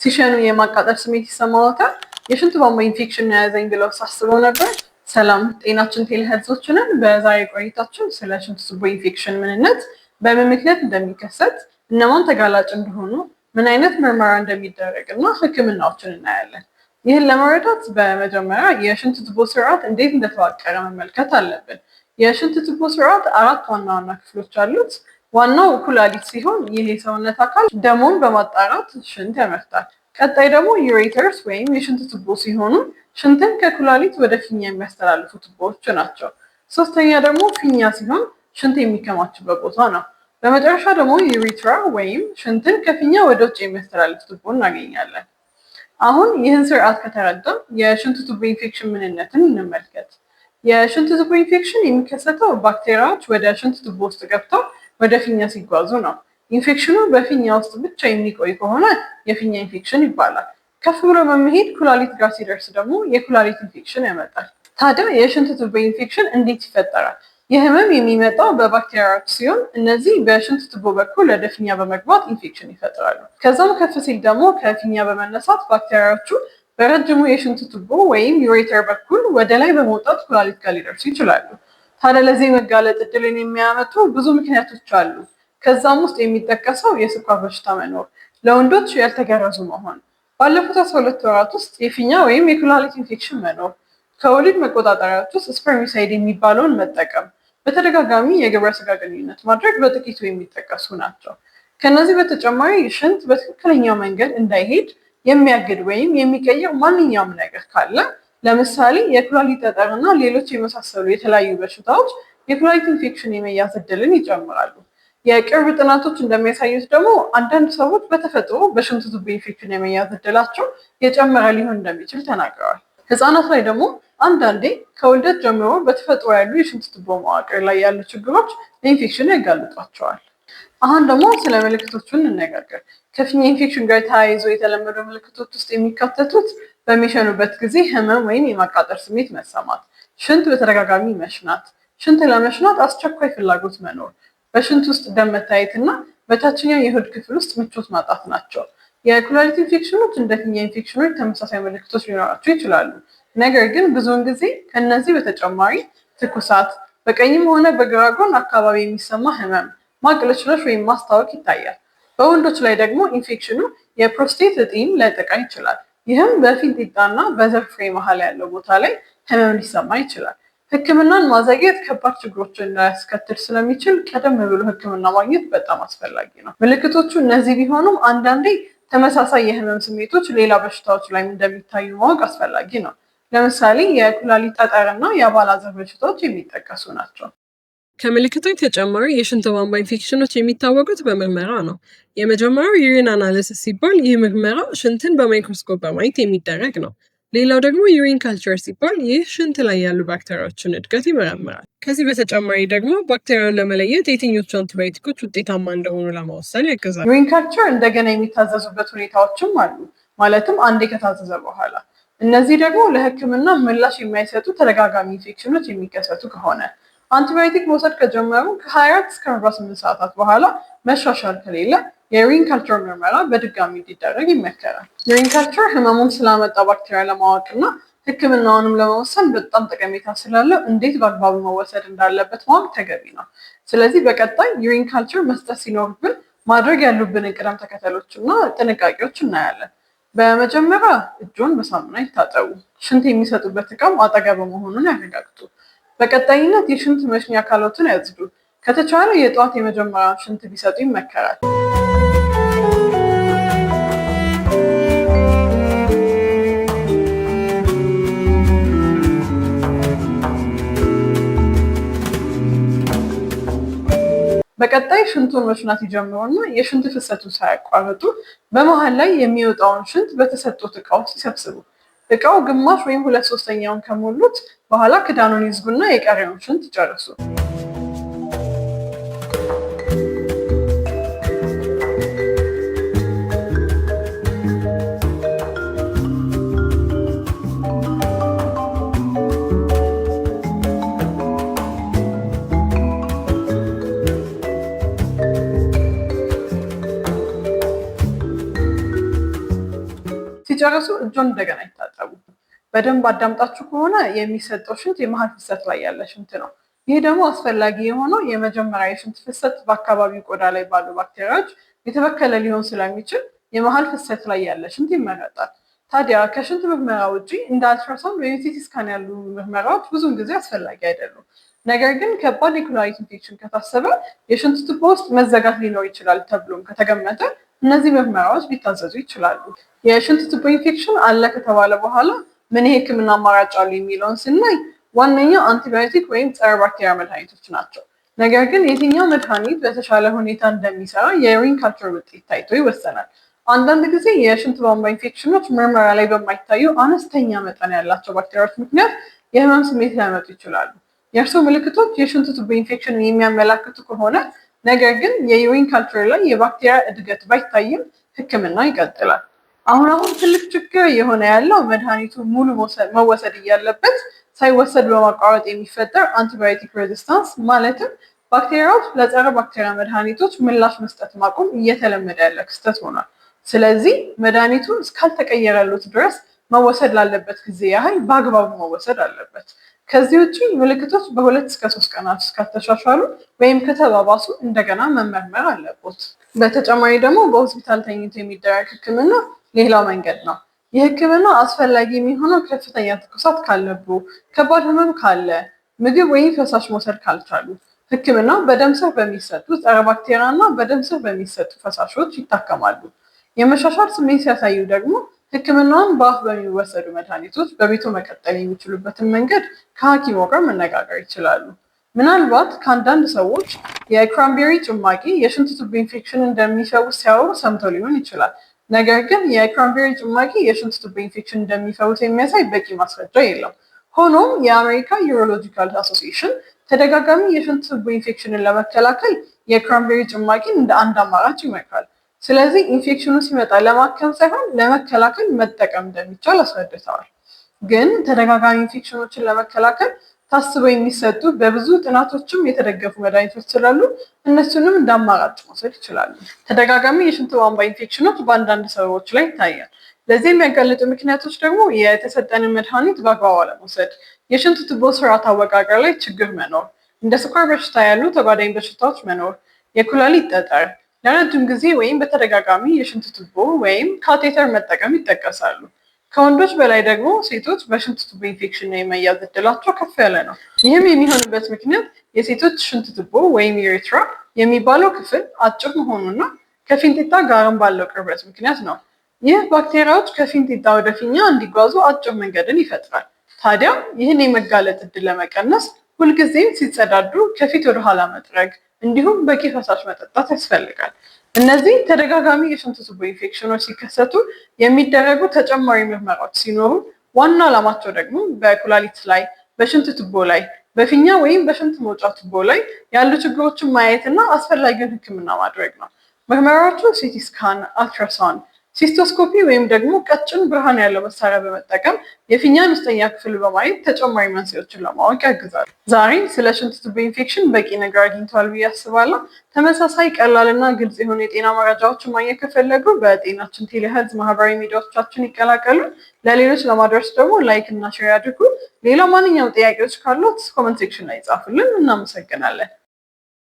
ሲሸኑ የማቃጠል ስሜት ይሰማዎታል? የሽንት ቧንቧ ኢንፌክሽን ያዘኝ ብለው ሳስበው ነበር? ሰላም ጤናችን telehealth ኦችንን በዛሬ ቆይታችን ስለ ሽንት ቱቦ ኢንፌክሽን ምንነት፣ በምን ምክንያት እንደሚከሰት፣ እነማን ተጋላጭ እንደሆኑ፣ ምን አይነት ምርመራ እንደሚደረግ እና ሕክምናዎችን እናያለን። ይህን ለመረዳት በመጀመሪያ የሽንት ቱቦ ስርዓት እንዴት እንደተዋቀረ መመልከት አለብን። የሽንት ቱቦ ስርዓት አራት ዋና ዋና ክፍሎች አሉት። ዋናው ኩላሊት ሲሆን ይህ የሰውነት አካል ደሙን በማጣራት ሽንት ያመርታል። ቀጣይ ደግሞ ureters ወይም የሽንት ቱቦ ሲሆኑ ሽንትን ከኩላሊት ወደ ፊኛ የሚያስተላልፉ ቱቦዎች ናቸው። ሶስተኛ ደግሞ ፊኛ ሲሆን ሽንት የሚከማችበት ቦታ ነው። በመጨረሻ ደግሞ urethra ወይም ሽንትን ከፊኛ ወደ ውጭ የሚያስተላልፍ ቱቦ እናገኛለን። አሁን ይህን ስርዓት ከተረዳን የሽንት ቱቦ ኢንፌክሽን ምንነትን እንመልከት። የሽንት ቱቦ ኢንፌክሽን የሚከሰተው ባክቴሪያዎች ወደ ሽንት ቱቦ ውስጥ ገብተው ወደ ፊኛ ሲጓዙ ነው። ኢንፌክሽኑ በፊኛ ውስጥ ብቻ የሚቆይ ከሆነ የፊኛ ኢንፌክሽን ይባላል። ከፍ ብሎ በመሄድ ኩላሊት ጋር ሲደርስ ደግሞ የኩላሊት ኢንፌክሽን ያመጣል። ታዲያ የሽንት ቱቦ ኢንፌክሽን እንዴት ይፈጠራል? ይህ ህመም የሚመጣው በባክቴሪያዎች ሲሆን እነዚህ በሽንት ቱቦ በኩል ወደ ፊኛ በመግባት ኢንፌክሽን ይፈጥራሉ። ከዛም ከፍ ሲል ደግሞ ከፊኛ በመነሳት ባክቴሪያዎቹ በረጅሙ የሽንት ቱቦ ወይም ureter በኩል ወደ ላይ በመውጣት ኩላሊት ጋር ሊደርሱ ይችላሉ። ታዲያ ለዚህ መጋለጥ እድልን የሚያመጡ ብዙ ምክንያቶች አሉ። ከዛም ውስጥ የሚጠቀሰው የስኳር በሽታ መኖር፣ ለወንዶች ያልተገረዙ መሆን፣ ባለፉት 12 ወራት ውስጥ የፊኛ ወይም የኩላሊት ኢንፌክሽን መኖር፣ ከወሊድ መቆጣጠሪያዎች ውስጥ spermicide የሚባለውን መጠቀም፣ በተደጋጋሚ የግብረ ስጋ ግንኙነት ማድረግ በጥቂቱ የሚጠቀሱ ናቸው። ከነዚህ በተጨማሪ ሽንት በትክክለኛው መንገድ እንዳይሄድ የሚያግድ ወይም የሚቀይር ማንኛውም ነገር ካለ፣ ለምሳሌ የኩላሊት ጠጠርና ሌሎች የመሳሰሉ የተለያዩ በሽታዎች የኩላሊት ኢንፌክሽን የመያዝ እድልን ይጨምራሉ። የቅርብ ጥናቶች እንደሚያሳዩት ደግሞ አንዳንድ ሰዎች በተፈጥሮ በሽንት ቱቦ ኢንፌክሽን የመያዝ እድላቸው የጨመረ ሊሆን እንደሚችል ተናግረዋል። ህጻናት ላይ ደግሞ አንዳንዴ ከውልደት ጀምሮ በተፈጥሮ ያሉ የሽንት ቱቦ መዋቅር ላይ ያሉ ችግሮች ለኢንፌክሽን ያጋልጧቸዋል። አሁን ደግሞ ስለ ምልክቶቹ እንነጋገር። ከፊኛ ኢንፌክሽን ጋር ተያይዞ የተለመዱ ምልክቶች ውስጥ የሚካተቱት በሚሸኑበት ጊዜ ህመም ወይም የማቃጠል ስሜት መሰማት፣ ሽንት በተደጋጋሚ መሽናት፣ ሽንት ለመሽናት አስቸኳይ ፍላጎት መኖር፣ በሽንት ውስጥ ደም መታየት እና በታችኛው የሆድ ክፍል ውስጥ ምቾት ማጣት ናቸው። የኩላሊት ኢንፌክሽኖች እንደ ፊኛ ኢንፌክሽኖች ተመሳሳይ ምልክቶች ሊኖራቸው ይችላሉ። ነገር ግን ብዙውን ጊዜ ከእነዚህ በተጨማሪ ትኩሳት፣ በቀኝም ሆነ በግራ ጎን አካባቢ የሚሰማ ህመም፣ ማቅለሽለሽ ወይም ማስታወክ ይታያል። በወንዶች ላይ ደግሞ ኢንፌክሽኑ የፕሮስቴት እጢን ሊያጠቃ ይችላል። ይህም በፊንጢጣና በዘር ፍሬ መሀል ያለው ቦታ ላይ ህመም ሊሰማ ይችላል። ሕክምናን ማዘግየት ከባድ ችግሮችን ሊያስከትል ስለሚችል ቀደም ብሎ ሕክምና ማግኘት በጣም አስፈላጊ ነው። ምልክቶቹ እነዚህ ቢሆኑም አንዳንዴ ተመሳሳይ የህመም ስሜቶች ሌላ በሽታዎች ላይ እንደሚታዩ ማወቅ አስፈላጊ ነው። ለምሳሌ የኩላሊት ጠጠርና የአባላዘር በሽታዎች የሚጠቀሱ ናቸው። ከምልክቶች ተጨማሪ የሽንት ቧንቧ ኢንፌክሽኖች የሚታወቁት በምርመራ ነው። የመጀመሪያው urine analysis ሲባል ይህ ምርመራ ሽንትን በማይክሮስኮፕ በማየት የሚደረግ ነው። ሌላው ደግሞ urine culture ሲባል ይህ ሽንት ላይ ያሉ ባክቴሪያዎችን እድገት ይመረምራል። ከዚህ በተጨማሪ ደግሞ ባክቴሪያውን ለመለየት የትኞቹ አንቲባዮቲኮች ውጤታማ እንደሆኑ ለመወሰን ያግዛል። urine culture እንደገና የሚታዘዙበት ሁኔታዎችም አሉ። ማለትም አንዴ ከታዘዘ በኋላ እነዚህ ደግሞ ለሕክምና ምላሽ የማይሰጡ ተደጋጋሚ ኢንፌክሽኖች የሚከሰቱ ከሆነ፣ አንቲባዮቲክ መውሰድ ከጀመሩ ከ24 እስከ 48 ሰዓታት በኋላ መሻሻል ከሌለ የ urine culture ምርመራ በድጋሚ እንዲደረግ ይመከራል። urine culture ህመሙን ስላመጣ ባክቴሪያ ለማወቅ እና ሕክምናውንም ለመወሰን በጣም ጠቀሜታ ስላለው እንዴት በአግባቡ መወሰድ እንዳለበት ማወቅ ተገቢ ነው። ስለዚህ በቀጣይ urine culture መስጠት ሲኖርብን ማድረግ ያሉብንን ቅደም ተከተሎች እና ጥንቃቄዎች እናያለን። በመጀመሪያ እጆን በሳሙና ይታጠቡ። ሽንት የሚሰጡበት እቃም አጠገብ መሆኑን ያረጋግጡ። በቀጣይነት የሽንት መሽኛ አካሎትን ያጽዱ። ከተቻለ የጠዋት የመጀመሪያውን ሽንት ቢሰጡ ይመከራል። በቀጣይ ሽንቱን መሽናት ይጀምሩና የሽንት ፍሰቱን ሳያቋርጡ በመሀል ላይ የሚወጣውን ሽንት በተሰጡት እቃ ውስጥ ይሰብስቡ። እቃው ግማሽ ወይም 2/3ኛውን ከሞሉት በኋላ ክዳኑን ይዝጉና የቀሪውን ሽንት ይጨርሱ። ሲጨርሱ እጆን እንደገና ይታጠቡ። በደንብ አዳምጣችሁ ከሆነ የሚሰጠው ሽንት የመሀል ፍሰት ላይ ያለ ሽንት ነው። ይህ ደግሞ አስፈላጊ የሆነው የመጀመሪያ የሽንት ፍሰት በአካባቢው ቆዳ ላይ ባሉ ባክቴሪያዎች የተበከለ ሊሆን ስለሚችል የመሀል ፍሰት ላይ ያለ ሽንት ይመረጣል። ታዲያ ከሽንት ምርመራ ውጪ እንደ አልትራሳውንድ ወይም CT scan ያሉ ምርመራዎች ብዙውን ጊዜ አስፈላጊ አይደሉም። ነገር ግን ከባድ የኩላሊት ኢንፌክሽን ከታሰበ፣ የሽንት ቱቦ ውስጥ መዘጋት ሊኖር ይችላል ተብሎም ከተገመተ እነዚህ ምርመራዎች ሊታዘዙ ይችላሉ። የሽንት ቱቦ ኢንፌክሽን አለ ከተባለ በኋላ ምን የህክምና አማራጭ አሉ የሚለውን ስናይ ዋነኛው አንቲባዮቲክ ወይም ጸረ ባክቴሪያ መድኃኒቶች ናቸው። ነገር ግን የትኛው መድኃኒት በተሻለ ሁኔታ እንደሚሰራ የ urine culture ውጤት ታይቶ ይወሰናል። አንዳንድ ጊዜ የሽንት ቧንቧ ኢንፌክሽኖች ምርመራ ላይ በማይታዩ አነስተኛ መጠን ያላቸው ባክቴሪያዎች ምክንያት የህመም ስሜት ሊያመጡ ይችላሉ። የእርስዎ ምልክቶች የሽንት ቱቦ ኢንፌክሽን የሚያመላክቱ ከሆነ ነገር ግን የ urine culture ላይ የባክቴሪያ እድገት ባይታይም ህክምና ይቀጥላል። አሁን አሁን ትልቅ ችግር እየሆነ ያለው መድኃኒቱ ሙሉ መወሰድ እያለበት ሳይወሰድ በማቋረጥ የሚፈጠር antibiotic resistance፣ ማለትም ባክቴሪያዎች ለጸረ ባክቴሪያ መድኃኒቶች ምላሽ መስጠት ማቆም እየተለመደ ያለ ክስተት ሆኗል። ስለዚህ መድኃኒቱ እስካልተቀየረሉት ድረስ መወሰድ ላለበት ጊዜ ያህል በአግባቡ መወሰድ አለበት። ከዚህ ውጭ ምልክቶች በ2 እስከ 3 ቀናት ውስጥ ካልተሻሻሉ ወይም ከተባባሱ እንደገና መመርመር አለቦት። በተጨማሪ ደግሞ በሆስፒታል ተኝቶ የሚደረግ ሕክምና ሌላው መንገድ ነው። ይህ ሕክምና አስፈላጊ የሚሆነው ከፍተኛ ትኩሳት ካለቡ፣ ከባድ ህመም ካለ፣ ምግብ ወይም ፈሳሽ መውሰድ ካልቻሉ፣ ሕክምናው በደም ስር በሚሰጡ ጸረ ባክቴሪያ እና በደም ስር በሚሰጡ ፈሳሾች ይታከማሉ። የመሻሻል ስሜት ሲያሳዩ ደግሞ ሕክምናውን በአፍ በሚወሰዱ መድኃኒቶች በቤቱ መቀጠል የሚችሉበትን መንገድ ከሐኪሞ ጋር መነጋገር ይችላሉ። ምናልባት ከአንዳንድ ሰዎች የ cranberry ጭማቂ የሽንት ቱቦ ኢንፌክሽን እንደሚፈውስ ሲያወሩ ሰምተው ሊሆን ይችላል። ነገር ግን የ cranberry ጭማቂ የሽንት ቱቦ ኢንፌክሽን እንደሚፈውስ የሚያሳይ በቂ ማስረጃ የለም። ሆኖም የአሜሪካ Urological Association ተደጋጋሚ የሽንት ቱቦ ኢንፌክሽንን ለመከላከል የ cranberry ጭማቂን እንደ አንድ አማራጭ ይመክራል። ስለዚህ ኢንፌክሽኑ ሲመጣ ለማከም ሳይሆን ለመከላከል መጠቀም እንደሚቻል አስረድተዋል። ግን ተደጋጋሚ ኢንፌክሽኖችን ለመከላከል ታስበው የሚሰጡ በብዙ ጥናቶችም የተደገፉ መድኃኒቶች ስላሉ እነሱንም እንደ አማራጭ መውሰድ ይችላሉ። ተደጋጋሚ የሽንት ቧንቧ ኢንፌክሽኖች በአንዳንድ ሰዎች ላይ ይታያል። ለዚህ የሚያጋልጡ ምክንያቶች ደግሞ የተሰጠንን መድኃኒት በአግባቡ አለመውሰድ፣ የሽንት ቱቦ ስርዓት አወቃቀር ላይ ችግር መኖር፣ እንደ ስኳር በሽታ ያሉ ተጓዳኝ በሽታዎች መኖር፣ የኩላሊት ጠጠር፣ ለረጅም ጊዜ ወይም በተደጋጋሚ የሽንት ቱቦ ወይም catheter መጠቀም ይጠቀሳሉ። ከወንዶች በላይ ደግሞ ሴቶች በሽንት ቱቦ ኢንፌክሽን የመያዝ እድላቸው ከፍ ያለ ነው። ይህም የሚሆንበት ምክንያት የሴቶች ሽንት ቱቦ ወይም urethra የሚባለው ክፍል አጭር መሆኑና ከፊንጢጣ ጋርም ባለው ቅርበት ምክንያት ነው። ይህ ባክቴሪያዎች ከፊንጢጣ ወደ ፊኛ እንዲጓዙ አጭር መንገድን ይፈጥራል። ታዲያ ይህን የመጋለጥ እድል ለመቀነስ ሁልጊዜም ሲጸዳዱ ከፊት ወደ ኋላ መጥረግ እንዲሁም በቂ ፈሳሽ መጠጣት ያስፈልጋል። እነዚህ ተደጋጋሚ የሽንት ቱቦ ኢንፌክሽኖች ሲከሰቱ የሚደረጉ ተጨማሪ ምርመራዎች ሲኖሩ ዋና ዓላማቸው ደግሞ በኩላሊት ላይ፣ በሽንት ቱቦ ላይ፣ በፊኛ ወይም በሽንት መውጫ ቱቦ ላይ ያሉ ችግሮችን ማየት እና አስፈላጊውን ሕክምና ማድረግ ነው። ምርመራዎቹ CT scan፣ ultrasound፣ cystoscopy ወይም ደግሞ ቀጭን ብርሃን ያለው መሳሪያ በመጠቀም የፊኛን ውስጠኛ ክፍል በማየት ተጨማሪ መንስኤዎችን ለማወቅ ያግዛል። ዛሬ ስለ ሽንት ቱቦ ኢንፌክሽን በቂ ነገር አግኝተዋል ብዬ አስባለሁ። ተመሳሳይ ቀላልና ግልጽ የሆኑ የጤና መረጃዎችን ማግኘት ከፈለጉ በጤናችን ቴሌሄልዝ ማህበራዊ ሚዲያዎቻችን ይቀላቀሉ። ለሌሎች ለማድረስ ደግሞ like እና share ያድርጉ። ሌላ ማንኛውም ጥያቄዎች ካሉት comment section ላይ ይጻፉልን። እናመሰግናለን።